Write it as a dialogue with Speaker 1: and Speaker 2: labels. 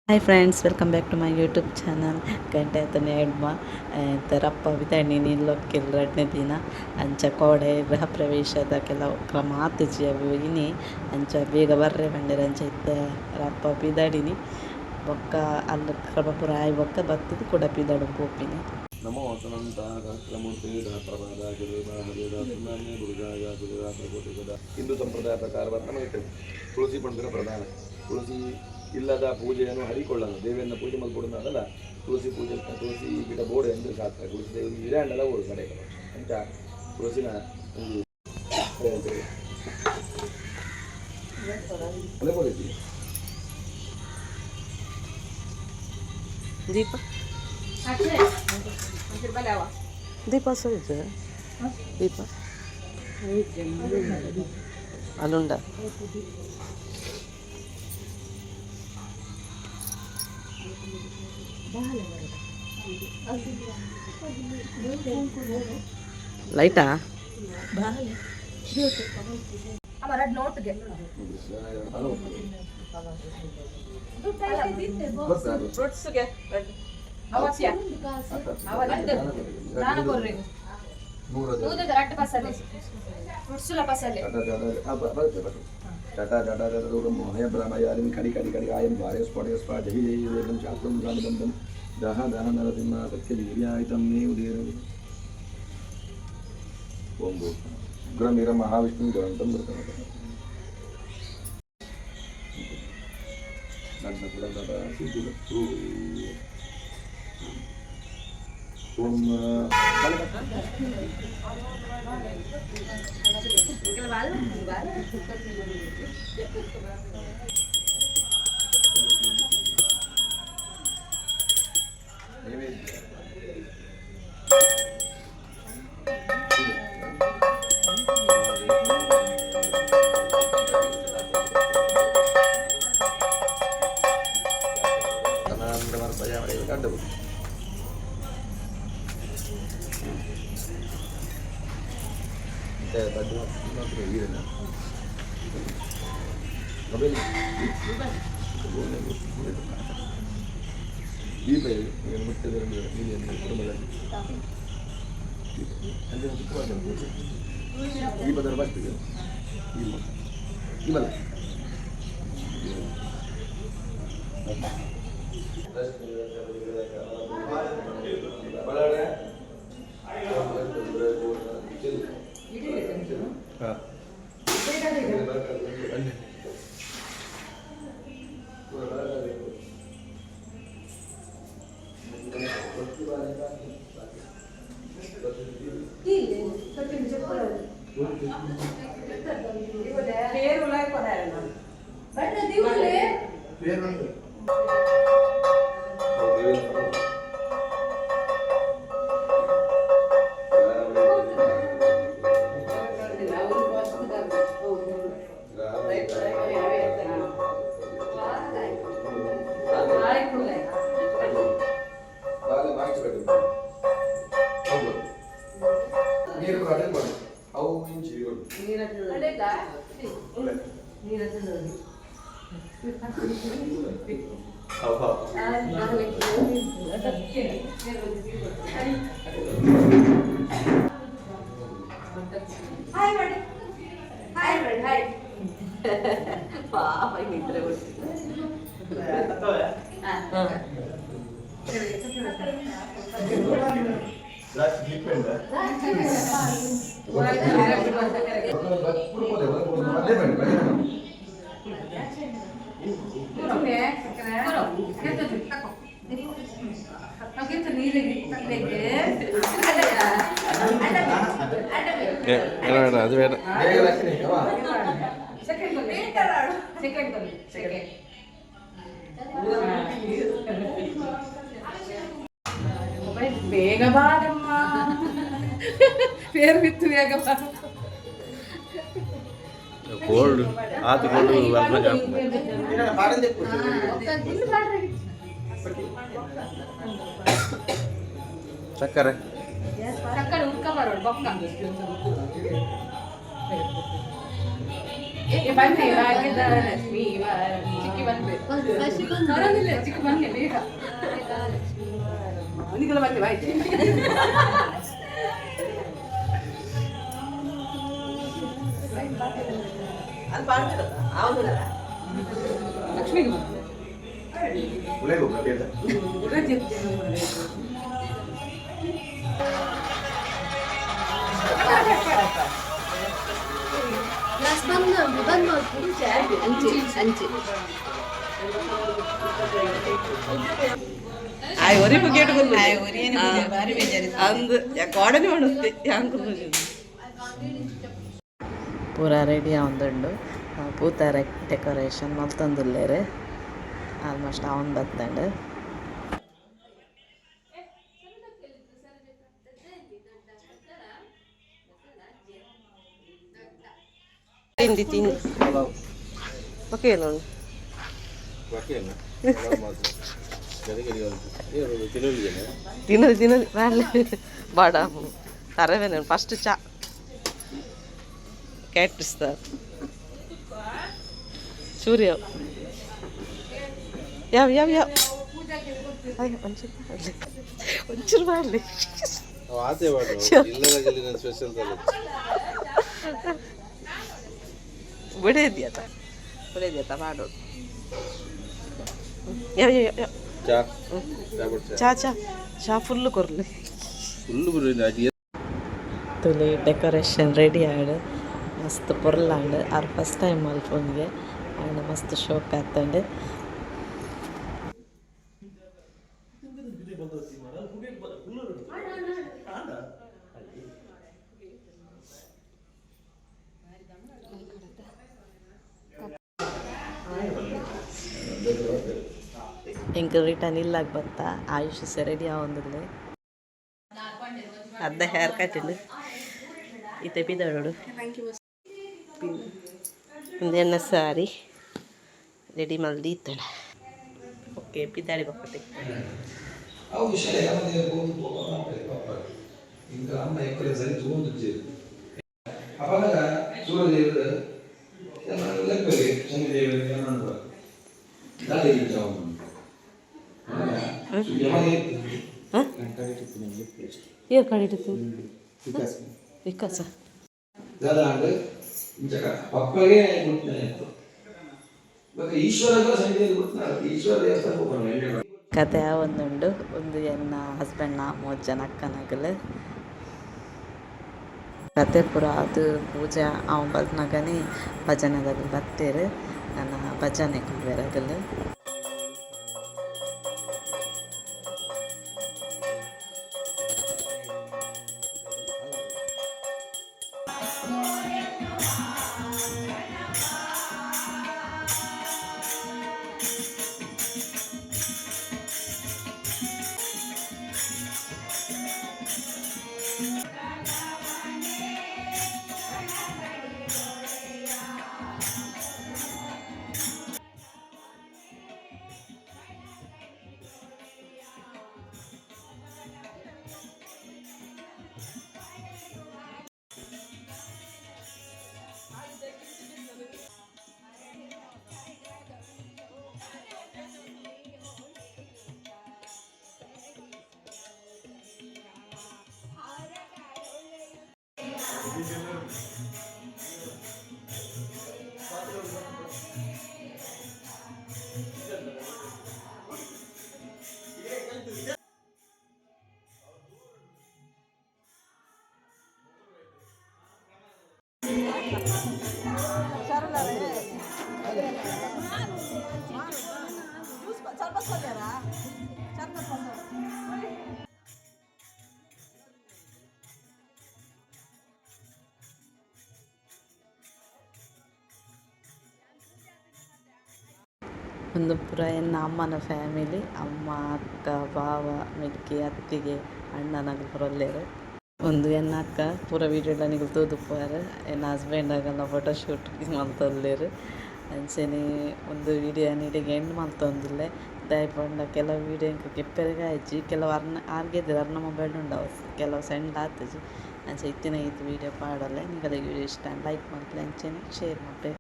Speaker 1: Hi friends, welcome back to my YouTube channel. ಗಂಟೆ ಆತನೆ ಎಡ್ಮ ರಪ್ಪ ಬಿದಣ್ಣಿ ನಿಲ್ಲೊಕ್ಕಿಲ್ ರಡ್ಡನೇ ದಿನ ಅಂಚ ಕೋಡೆ ಗೃಹ ಪ್ರವೇಶದ ಕೆಲವು ಕ್ರಮ ಆತುಜಿ ಅವು ಇನಿ ಅಂಚ ಬೇಗ ಬರ್ರೆ ಪಂಡೆರ್ ಅಂಚ ಇತ್ತೆ ರಪ್ಪ ಪಿದಡಿನಿ ಬೊಕ್ಕ ಅಲ್ಲು ಕ್ರಮ ಪೂರ ಆಯಿ ಬೊಕ್ಕ ಬತ್ತುದು ಕುಡ ಪಿದಡುಂದು ಪೋಪಿನಿ.
Speaker 2: ನಮೋ ಹಿಂದೂ ಸಂಪ್ರದಾಯ ಪ್ರಕಾರ ತುಳಸಿ ಪಂಡಿನ ಪ್ರಧಾನ. ತುಳಸಿ ಇಲ್ಲದ ಪೂಜೆಯನ್ನು ಹರಿಕೊಳ್ಳಲ್ಲ, ದೇವಿಯನ್ನು ಪೂಜೆ ಮಲ್ಪೊಡುನಾಗಲ್ಲ. ತುಳಸಿ ಪೂಜೆ, ತುಳಸಿ ಗಿಡ ಬೋಡು ಎಂದು ಶಾಸ್ತ್ರ. ತುಳಸಿ ದೇವಿ ಇರಾಂಡಲ ಬೋಡು ಕಡೆ ಅಂತ ತುಳಸಿನ ಒಂದು
Speaker 1: ದೀಪ ದೀಪ ಸೋಯ್ತು ದೀಪ ಅಲ್ಲುಂಡ. ಲೈಟಾ?
Speaker 2: ಕಡಿ ಕಡಿ ಕಡಿ ಆಯಂ ದ್ವಾರೆ ಸ್ಫೋಟೆ ಸ್ವ ಜೈ ಜೈ ವೇದಂ ಶಾಸ್ತ್ರಂ ಸಾಮಿದಂ ದಹ ದಹ ನರಸಿಂಹ ಸತ್ಯ ವೀರ್ಯಾಯಿತಂ ಮೇ ಉದೇರ. ಓಂ ಭೂ ಉಗ್ರಮೀರ ಮಹಾವಿಷ್ಣು ಜ್ವಲಂತಂ ಸಿದ್ಧಿರಸ್ತು. ಓಂ. ನೈವೇದ್ಯ. ದೀಪ ದೀಪದ ಇಲ್ಲ.
Speaker 3: ಹಾಯ್ ಮಾಡಿ, ಹಾಯ್ ಮಾಡಿ, ಹಾಯ್.
Speaker 1: ಪಾಪ, ನಿದ್ರೆ.
Speaker 4: വേണ്ട, അത് വേണ്ട.
Speaker 3: ಬೇಗ ಬಾರಮ್ಮ, ಪೇರು ಬಿತ್ತು, ಬೇಗ ಬಾ.
Speaker 4: ಕೋಲ್ಡ್ ಆತು, ಕೋಲ್ಡ್. ಸಕ್ಕರೆ.
Speaker 3: ಸಕ್ಕರೆ ಉರ್ಕ ಬರೋಡು ಬೊಕ್ಕ. ಬನ್ನಿ ಭಾಗ್ಯದ ಲಕ್ಷ್ಮೀ ಚಿಕ್ಕಿ ಬಂದ್ರಿ ಬರೋದಿಲ್ಲ ಚಿಕ್ಕಿ ಬನ್ನಿ ಬೇಗ ನಿಗಲ ಬನ್ನಿ ಬಾಯ್. ಲಕ್ಷ್ಮಿಗೆ ಬಂದೆ.
Speaker 1: ಆಯ್ ಒರಿ ಬುಕ್ಕೇಟ್ ಅಂದು ಕೋಡನೆ ಮಾಡುತ್ತೆ. ಪೂರ ರೆಡಿ ಆವೊಂದುಂಡು. ಪೂತ ಡೆಕೋರೇಷನ್ ಮಲ್ತೊಂದುಲ್ಲೆರ್. ಆಲ್ಮೋಸ್ಟ್ ಅವನ್ ಬತ್ತಂಡ್.
Speaker 5: ತಿಂಡಿ ತಿಂಡಿ ಓಕೆ ನೋಡಿ. ತಿನ್ನದು ತಿನ್ನದು ಮಾಡಲಿ ಬಾಡ ತರವೇನೆ. ಫಸ್ಟ್ ಚಾ ಕ್ಯಾಟ್ರಿಸ್ತಾರೆ ಸೂರ್ಯ ಯಾವ ಯಾವ ಯಾವ. ಅಯ್ಯೋ, ಒಂಚೂರು ಮಾಡಲಿ, ಒಂಚೂರು ಮಾಡಲಿ.
Speaker 4: ಆತೆ ಇಲ್ಲದಾಗಲಿ ಸ್ಪೆಷಲ್.
Speaker 5: ಬಿಡೇದಿಯತ ಬಿಡೇದಿಯತ ಮಾಡೋದು. ಯಾವ ಯಾವ ಯಾವ.
Speaker 4: ಚಾ.
Speaker 5: ಚಾ ಚಾ ಚಾ ಫುಲ್ಲು ಕೊರ್ಲಿ.
Speaker 4: ಫುಲ್ಲು ಬುರಿ.
Speaker 1: ತುಲಿ ಡೆಕೋರೇಷನ್ ರೆಡಿ ಆಡ್ ಮಸ್ತ್ ಪೊರ್ಲಾಂಡ್. ಆರ್ ಫಸ್ಟ್ ಟೈಮ್ ಮಲ್ಪುನಿಗೆ ಆಂಡ ಮಸ್ತ್ ಶೋಕ್ ಆತಂಡ್. ಎಂಕ್ ರಿಟರ್ನ್ ಇಲ್ಲಾಗ ಬತ್ತ. ಆಯುಷ್ ಸಹ ರೆಡಿ ಆವೊಂದುಲ್ಲೆ.
Speaker 5: ಅರ್ಧ ಹೇರ್ ಕಟ್ಟಿಂಡು ಇತ್ತೆ ಪಿದಡೋಡು. ಒಂದು ಎಣ್ಣೆ ಸಾರಿ ರೆಡಿ ಮಲ್ದಿ ಇತ್ತಣ. ಓಕೆ, ಪಿದಾಡಿ ಬಕ್ಕಟ್ಟೆ.
Speaker 2: ಅವು ವಿಷಯ ಇಂಕ ಅಮ್ಮ ಎಕ್ಕಲೆ ಸರಿ ತಗೊಂಡಿದ್ದೇವೆ. ಅವಾಗ ಸೂರ್ಯದೇವರು ಲೆಕ್ಕಗೆ ಶನಿದೇವರು ಏನಂದ್ರು ದಾಳಿ.
Speaker 5: ಏರ್ ಕಡಿತು ವಿಕಾಸ.
Speaker 2: ದಾದ ಇಂಚಕ ಪಪ್ಪಗೆ ಗುರ್ತನೆ ಇತ್ತು. ಬೊಕ ಈಶ್ವರಗ ಶನಿದೇವರು ಗುರ್ತನ ಈಶ್ವರ ದೇವಸ್ಥಾನ ಹೋಗೋಣ.
Speaker 1: ಕತೆ ಒಂದುಂಡು. ಒಂದು ಎನ್ನ ಹಸ್ಬೆಂಡ್ನ ಮೂಜಿ ಜನ ಅಕ್ಕನಗಲು. ಕತೆ ಪೂರ ಅದು ಪೂಜೆ ಅವ ಬಲ್ತ್ನಗನೇ ಭಜನೆದಗಲು ಬತ್ತೆರ್. ನನ ಭಜನೆ ಕುಲ್ವೆರ್ ಅಗಲು. ಒಂದು ಪೂರ ಎನ್ನ ಅಮ್ಮನ ಫ್ಯಾಮಿಲಿ. ಅಮ್ಮ, ಅಕ್ಕ, ಬಾವ, ಮೆಗ್ಗಿ, ಅತ್ತಿಗೆ, ಅಣ್ಣನಕುಲು ಪೂರ ಉಲ್ಲೆರ್. ಒಂದು ಎನ್ನ ಅಕ್ಕ. ಪೂರ ವೀಡಿಯೋಲ ನಿಕುಲು ತೂದುಪ್ಪುವರ್. ಎನ್ನ ಹಸ್ಬೆಂಡ್ ಅಗಲ್ನ ಫೋಟೋ ಶೂಟ್ ಮಲ್ತೊಂದುಲ್ಲೆರ್. ಅಂಚನೆ ಒಂದು ವೀಡಿಯೋ ಯಾನ್ ಇಡೆಗ್ ಎಂಡ್ ಮಲ್ತೊಂದುಲ್ಲೆ. ದಾಯೆ ಪಂಡ ಕೆಲವು ವೀಡಿಯೋ ಎಂಕ್ ಗೆಪ್ಪೆರೆಗ್ ಆಯಿಜಿ. ಕೆಲವು ಅರ್ನ ಆರ್ಗೆದೆರ್, ಅರ್ನ ಮೊಬೈಲ್ ಉಂಡು ಅವು ಕೆಲವು ಸೆಂಡ್ ಆತುಜಿ. ಅಂಚ ಇತ್ತಿನ ಈತ್ ವೀಡಿಯೋ ಪಾಡೊನ್ಲೆ. ನಿಕಲೆಗ್ ವೀಡಿಯೋ ಇಷ್ಟ ಲೈಕ್ ಮಲ್ಪುಲೆ ಅಂಚನೆ ಶೇರ್ ಮಲ್ಪುಲೆ.